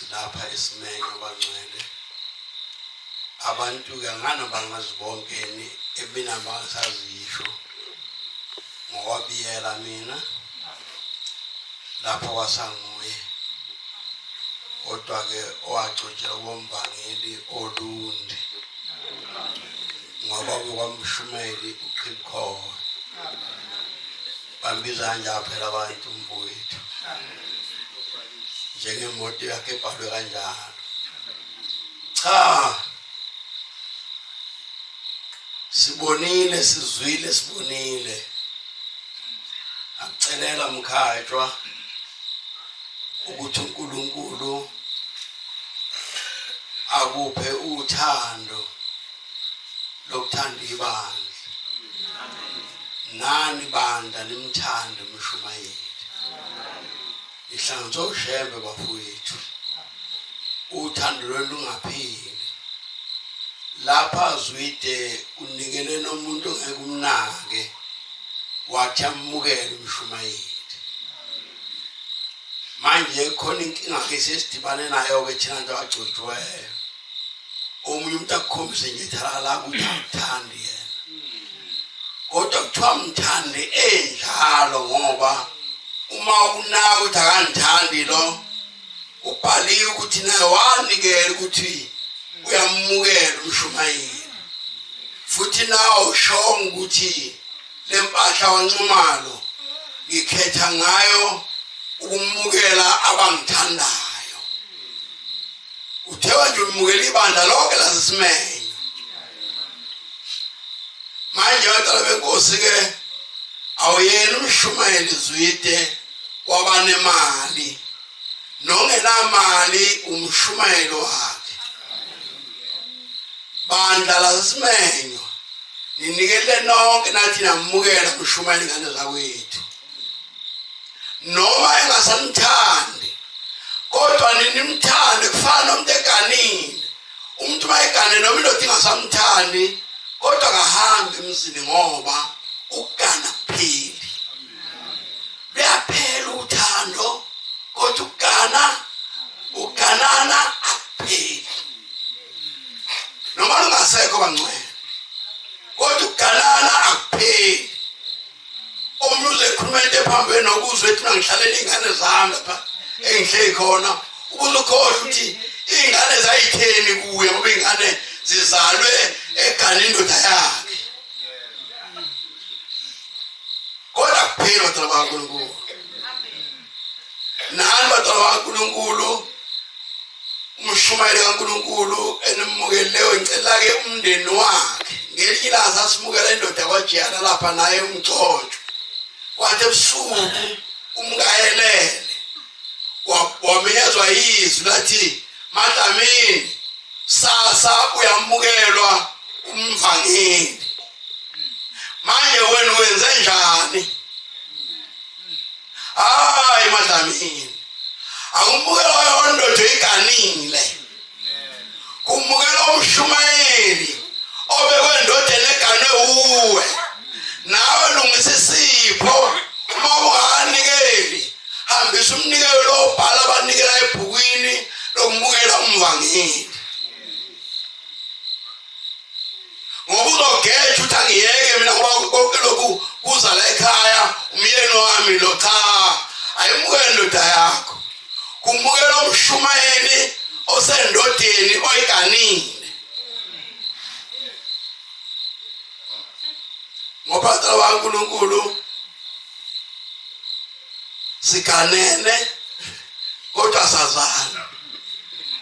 Silapha esimeni abangcwele. Abantu-ke angana bangazi bonkeni emina bangasazisho ngokwabiyela mina lapha kwasanguye kodwa-ke owagcotshelwa komvangeli olundi ngoba bukwamshumayeli uqhibukhowe bambiza kanjalo phela abantu umfowethu njengemoto yakhe ebhalwe kanjalo. Cha, sibonile, sizwile, sibonile. Akucelela mkhatshwa ukuthi uNkulunkulu akuphe uthando lokuthanda ibandla. Nani bandla nimthande umshumayeli. Nihlanganiswe uShembe bafowethu. Uthando lwenu lungapheli. Lapha Zwide unikele nomuntu ongeke umnake wathi amukele umshumayeli. Manje khona inkinga ke sesidibane nayo ke thina nto agcotshweyo. Omunye umuntu akukhombise nje thalala ukuthi akuthandi yena. Kodwa kuthiwa mthande enjalo ngoba uma unaka ukuthi akangithandi lo kubhaliwe ukuthi naye wanikela ukuthi uyamukela umshumayeli futhi nawe ushongo ukuthi le mpahla waNxumalo ngikhetha ngayo ukumukela abangithandayo. Uthe nje umukela ibandla lonke laseSimenye. Manje abantwana benkosi ke awuyena umshumayeli Zwide wabanemali nongenamali umshumayeli wakhe. Bandla laseSimenyo ninikele nonke nathi namukela umshumayeli ngane zakwethu. Noma engasanithandi kodwa ninimthande kufana nomuntu eganile. Umuntu uma egane noma indoda ingasamthandi kodwa akahambi emzini ngoba ukugana kupheli. Luyaphela uthando kodwa ukugana uganana akupheli. Noma lungasekho bangcwele kodwa ukuganana akupheli. Omunye uze ekhuluma into ephambene nokuzwa ethi mina ngihlalela iy'ngane zami lapha engihleli khona ukuze ukhohlwe ukuthi iy'ngane zayitheni kuye ngoba iy'ngane zizalwe egane indoda yakhe. Kodwa kuphela bantwana bakaNkulunkulu. Nani bantwana bakaNkulunkulu umshumayeli kaNkulunkulu enimukeleyo ngicela-ke umndeni wakhe ngelinye ilanga sasimukela indoda kwajiyana lapha naye umgcotshwa kwathi ebusuku umkayelele wamenyezwa yizwi lathi madlamini sasa uyamukelwa umvangeli manje wena wenze njani Hayi madlamini. Akumukela yondoda iganile. Kumukela umshumayeli obekwe endodeni eganwe uwe. Nawe lungisa isipho uma unganikeli. Hambisa umnikelo lo obhala abanikela ebhukwini lokumukela umvangeli. Ngoba uzogeja ukuthi angiyeke mina ngoba konke lokhu kuza la ekhaya umyeni wami lo. Cha, ayimukele indoda yakho, kumukela umshumayeli osendodeni oyiganile. Ngoba bantwana bakaNkulunkulu siganene kodwa sazana.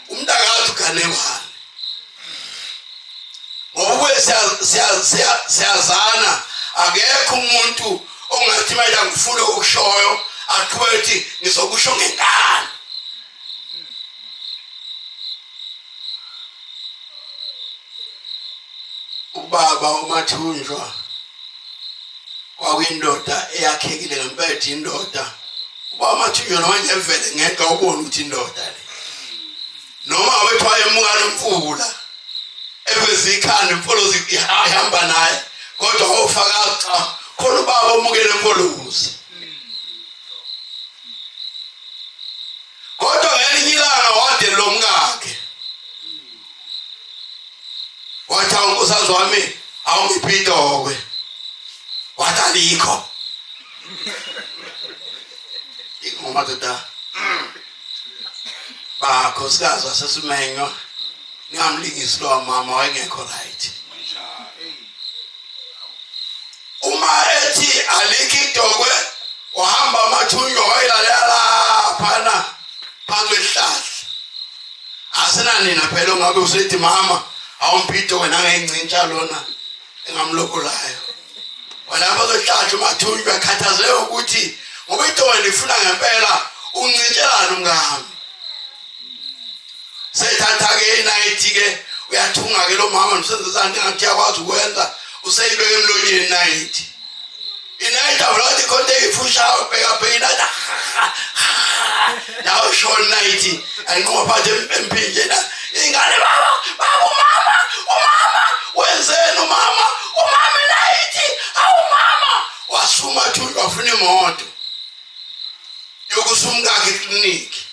Umuntu akazi ugane bani ngoba ubuye siyazana. Akekho umuntu ongathi manje angifuni okushoyo aqhubeke ethi ngizokusho ngenkani. Ubaba uMathunjwa kwakuyindoda eyakhekile ngempela, indoda. Ubaba uMathunjwa noma nje evele ngeke ubone ukuthi indoda le, noma wethiwa emuka nomfula eveza ikhanda imfolozi ihamba naye, kodwa ofakazi cha khona ubaba omukele imfolozi. Kodwa ngelinye ilanga wadelwa Wathi awu nkosikazi wami awungiphi idokwe. Wathi alikho. Ingoma doda. Bakhosikazi wasesimenywa ningamlingisi lowa mama wayengekho right. Uma ethi alikho idokwe wahamba amathunjwa wayilalela laphana phansi kwesihlahla. Asinanina phela ungabe usethi mama awumphi idokwe nangeyincintsha lona engamlokolayo. Walapha kuyohlatshwa umathunjwa akhathazeke ukuthi ngoba idokwe lifuna ngempela uncintshelani umkami. Sethatha-ke inayithi-ke uyathunga-ke lo mama msenzisani engathi uyakwazi ukwenza useyibeka emlonyeni inayithi. Inayithi avula ukuthi khonto eyifushayo bheka bheka inayithi nawe shona inayithi ayinquma phakathi emphinjeni ingane baba baba umama umama wenzeni umama umama inayithi awu mama wasuma thunjwa wafuna imoto yokusa umkakhe ekliniki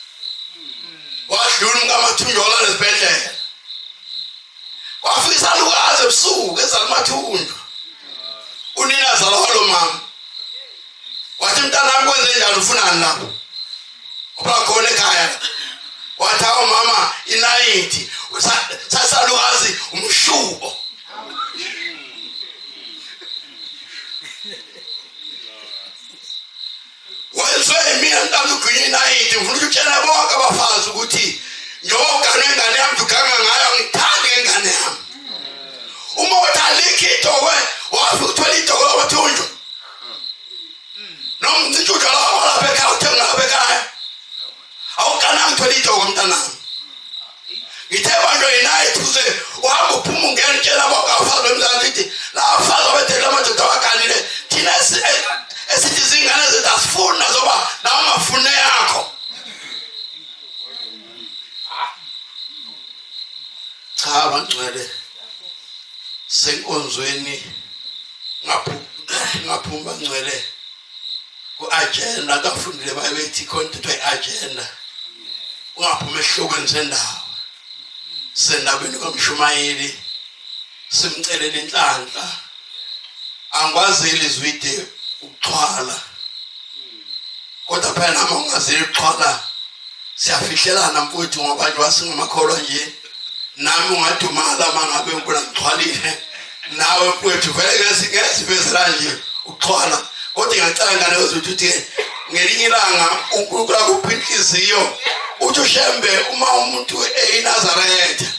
wadlula umkamathunjwa walala esibhedlela kwafika isalukazi ebusuku ezala umathunjwa unina azala walo mama wathi mntanami kwenze njani ufunani lapho uba khona ekhaya wathi awu mama inayithi sasalukazi umshubo Wenziwe yimina mntana ugwinya inayiti ngifuna ukuthi utshele bonke abafazi ukuthi njengoba uganwe ingane yami uganga ngayo angithandi ngengane yami. Uma uthi alikho idokwe wafika uthola idokwe wathunjwa. Noma uncisha utshwala wakho lapha ekhaya uthenga lapha ekhaya. Awukananga uthola idokwe mntanami. Ngithe banjwe yinayithi uze uhamba uphuma ungena utshela bonke abafazi bemzansi ithi labafazi abedela amadoda abaganile thina esithi izingane zethu asifuni nazoba nawe ungafuni yakho. Cha bangcwele senkonzweni ngaphuma bangcwele ku-agenda kafundile baye bethi khona into kuthiwa i-agenda ungaphuma esihlokweni sendawo sendabeni kamshumayeli simcelela inhlanhla angikwazeli izwide ukuxhwala kodwa phela nami ungazeli ukuxhwala siyafihlelana mfowethu ngoba nje wasingamakholwa nje nami ungadumala uma ngabe ngibona ngixhwalile nawe mfowethu vele ngesivezela nje ukuxhwala kodwa ngiyacela ngane yozuthi uthi ngelinye ilanga uNkulunkulu akuphi inhliziyo uthi ushembe uma umuntu eyinazaretha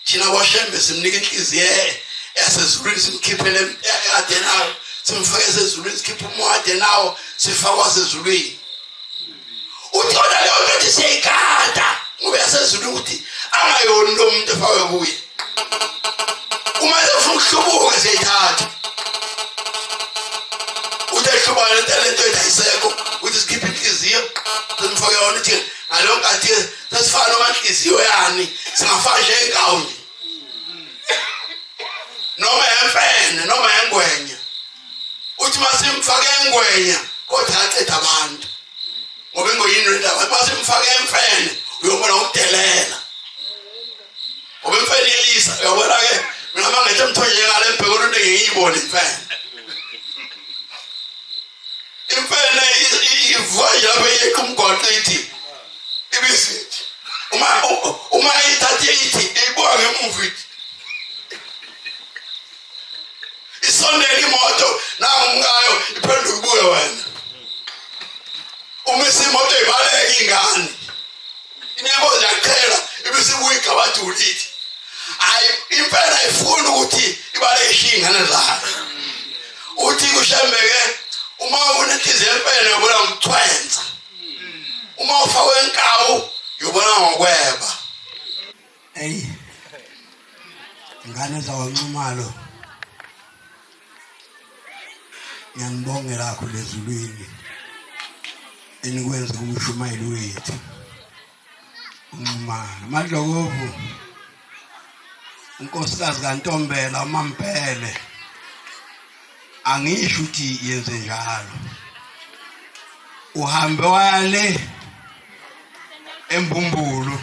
thina kwashembe simnika inhliziyo yasezulwini simkhiphele ekade nawo simfake esezulwini sikhiphe umoya ade nawo sifakwa sezulwini uthi yona leyo nto ethi siyayigada ngoba yasezulwini ukuthi angayoni lo muntu efakwe kuye uma esefuna ukuhlubuka siyayithatha uthi ehlubana lento lento ethi ayisekho uthi sikhiphe inhliziyo simfake yona uthi ngaleyo nkathi sesifaka noma inhliziyo yani singafaka nje inkawu nje noma emfene noma engwenya uthi masimfake engwenya kodwa aqeda abantu ngoba ingonyini lendaba masimfake emfene uyobona ukudelela ngoba imfene iyeyisa uyabona ke mina mangethe emthonjeni ngale mbheko olunto ngiyibone imfene imfene ivuka nje lapho yeqa umgwaqo ithi ibisithi uma uma ithathe ithi ibuka ngemuva ithi isondele imoto nangu umkayo iphenduka ibuke wena uma isimoto ibaleka ingane inenkozi yaqhela ibisibuya igabadula ithi hayi impela ifuna ukuthi ibaleke ishiye ingane zayo uthi kushembeke uma unenhliziyo empela uyobona ngokuchwensa uma ufakwe inkawu uyobona ngokweba Ey. Ngane zakwaNxumalo. Ngiyanibongela kakhulu ezulwini. Enikwenza kumshumayeli wethu. UNxumalo. Madlokovu. Unkosikazi kaNtombela uMampele. Angisho ukuthi yenze njalo. Uhambe waya le embumbulu.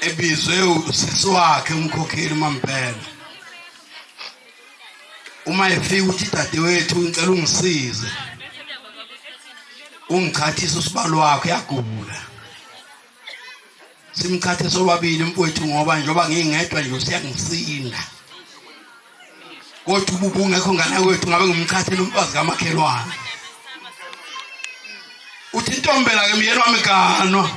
Ebizwe usisi wakhe umkhokheli uMampela. Uma efika uthi dadewethu ngicela ungisize. Ungichathisa usibalo wakhe uyagula. Simchathe sobabili mfowethu ngoba njengoba ngingedwa nje usiyangisinda. Kodwa ububu ungekho ngane kwethu ngabe ngimchathela umfazi kamakhelwane. Uthi intombela ke myeni wami ganwa.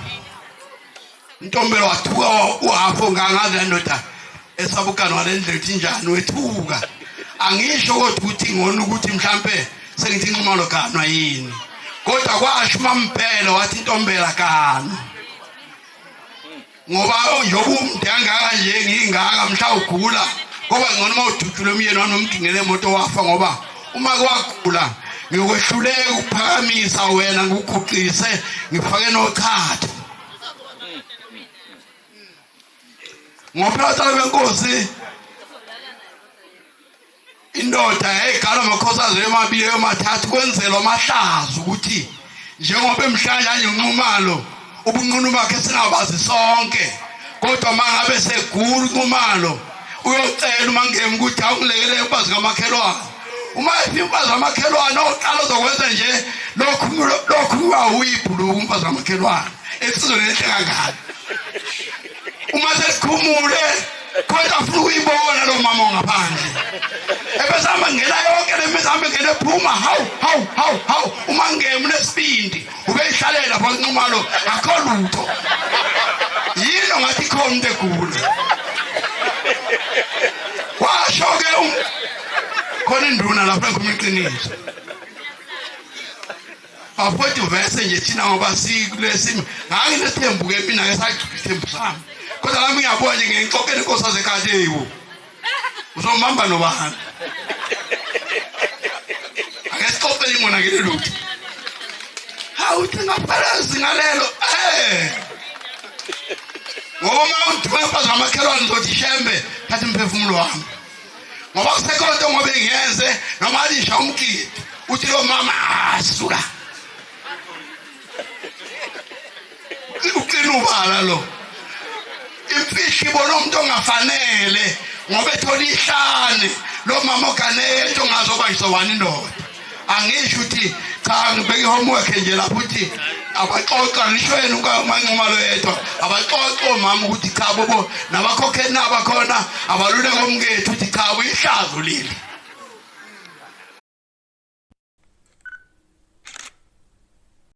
Ntombela wathuka uhafo ngangazi le ndoda esabukana ngale ndlela ukuthi njani wethuka. Angisho kodwa ukuthi ngona ukuthi mhlampe sengithi inxumalo ganwa yini. Kodwa kwasho uMamphele wathi intombela ganwa. Ngoba njengoba umde kangaka nje ngingaka mhla ugula ngoba ngcono uma udutshulwe umyeni wami nomgingele emoto wafa ngoba uma kwagula ngikwehluleka ukuphakamisa wena ngikuguqise ngifake nochatha ngoba phela benkosi indoda yayigala amakhosikazi emabili emathathu kwenzelwa amahlazo ukuthi njengoba emhlanje anjenqumalo ubunqunu bakhe singabazi sonke kodwa uma ngabe segula unqumalo uyocela umangemi ukuthi awungilekelele umfazi kamakhelwane uma efika umfazi kamakhelwane oqala uzokwenza nje lokhu lokhu uyibhuluku umfazi kamakhelwane esizweni enhle kangaka uma sesikhumule kodwa afuna ukuyibona lo mama ongaphandle ebesihamba ngena yonke le mizi hambe ngena ephuma hawu hawu hawu hawu uma ngemu nesibindi ubeyihlalela lapha kunqumalo akho lutho yini ongathi khona umuntu egula washo-ke um, khona induna lapha ekhuluma iqiniso bafowethu vese nje thina ngoba sikulesimo nganginesithembu-ke mina ke sagcina isithembu sami kodwa nami ngiyabona nje ngiyixoxela inkosi azekhaya ewu uzombamba nobani ake sixoxele ingonakele lutho hawu uthi ngaphela zingalelo eh ngoba uma ungiduma mfazi wamakhelwane ngizothi shembe thatha umphefumulo wami ngoba kusekho nto ngoba ngiyenze noma lisha umgidi uthi lo mama asuka uqina ubala lo imfihlo ibona umuntu ongafanele ngoba ethola ihlane lo mama ogane into ongazoba ngisowani indoda angisho ukuthi cha ngibeke i-homework nje lapho ukuthi abaxoxa ngisho yena umanqumalo yedwa abaxoxa omama ukuthi cha bobo nabakhokheli nabakhona abaluleka omkethu ukuthi cha uyihlazo leli.